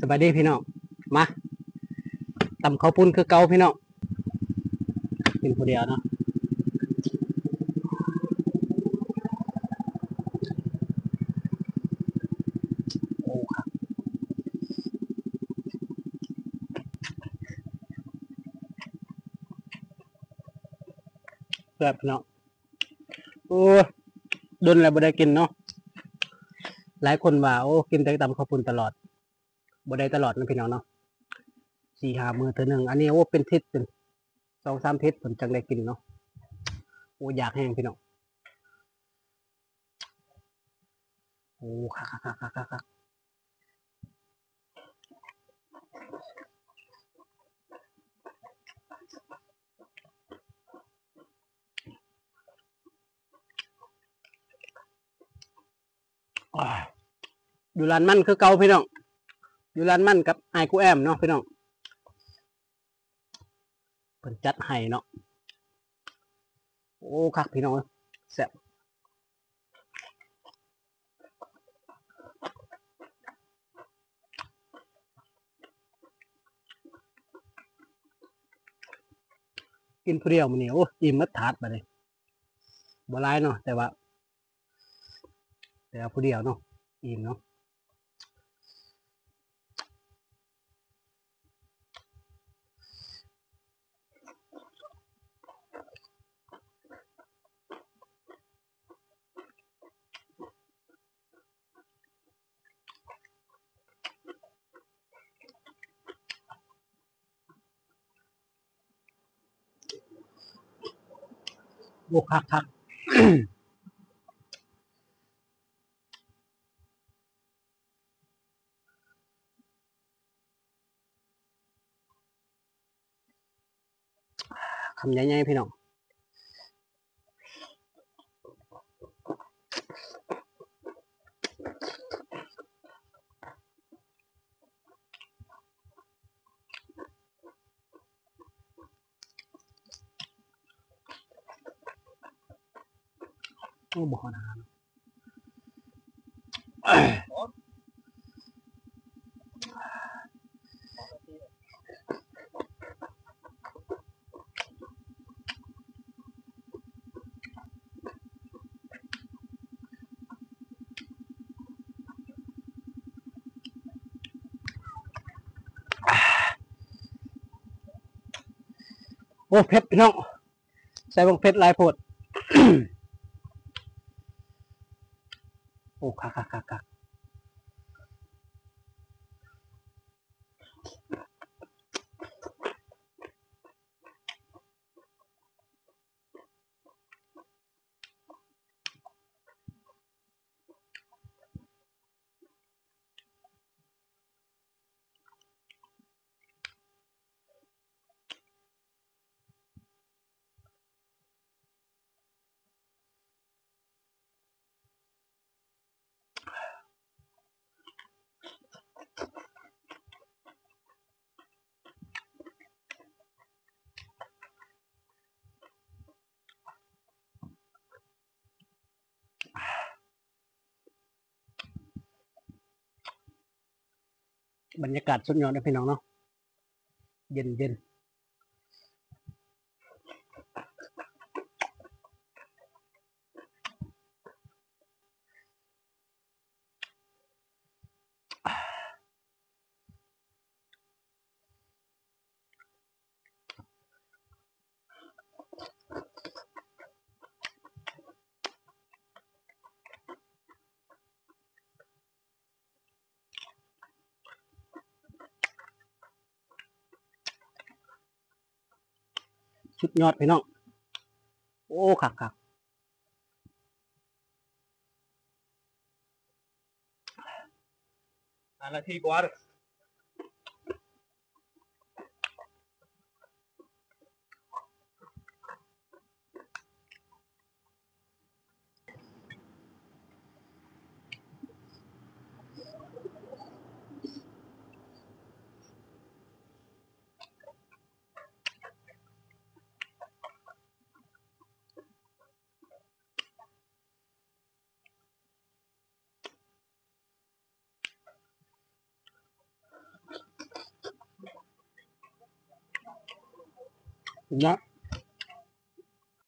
ສະບາຍດີພີ່ນ້ອງ ມາ ຕຳເຂົ້າປຸ້ນຄືເກົ່າພີ່ນ້ອງ ກິນຜູ້ດຽວເນາະ ໂອ້ ຄັກ ແຊບພີ່ນ້ອງ. ໂອ້ ດົນແລ້ວບໍ່ໄດ້ກິນເນາະ ຫຼາຍຄົນວ່າ ໂອ້ ກິນແຕ່ຕຳເຂົ້າປຸ້ນຕະຫຼອດ ບໍ່ໄດ້ຕະຫຼອດນະພີ່ນ້ອງເນາະ ສີ່ຫ້າມື້ເທື່ອໜຶ່ງ ອັນນີ້ ໂອ້ ເປັນທິດ ເປັນສອງສາມທິດພຸ້ນຈັ່ງໄດ້ກິນເນາະ ໂອ້ ຢາກແຮງພີ່ນ້ອງ ໂອ້ ຄັກໆໆໆໆ. ຢູ່ຮ້ານມັນຄືເກົ່າພີ່ນ້ອງ ຢູ່ຮ້ານມັນກັບອ້າຍກູແອມເນາະພີ່ນ້ອງ ເພິ່ນຈັດໃຫ້ເນາະ ໂອ້ ຄັກພີ່ນ້ອງເອີຍ ແຊບ. ກິນຜູ້ດຽວມື້ນີ້ ໂອ້ ອີ່ມໝົດຖາດບາດນີ້ ບໍ່ຫຼາຍເນາະ ແຕ່ວ່າ ແຕ່ວ່າຜູ້ດຽວເນາະ ອີ່ມເນາະ. ໂອ້ ຄັກໆ. ຄຳໃຫຍ່ໆ ພີ່ນ້ອງ. ໂອ້ ບໍ່ຮ້ອນຫາ ໂອ້ ເຜັດພີ່ນ້ອງ ໃສ່ບັກເຜັດຫຼາຍໂພດ. ໂອ້ ຄັກໆໆໆ. ບັນຍາກາດສຸດຍອດເດ້ພີ່ນ້ອງເນາະ ເຢັນໆ. ສຸດຍອດພີ່ນ້ອງ ໂອ້ ຄັກໆ. ຫ້ານາທີກວ່າເດີ. ໂ ເນາະ.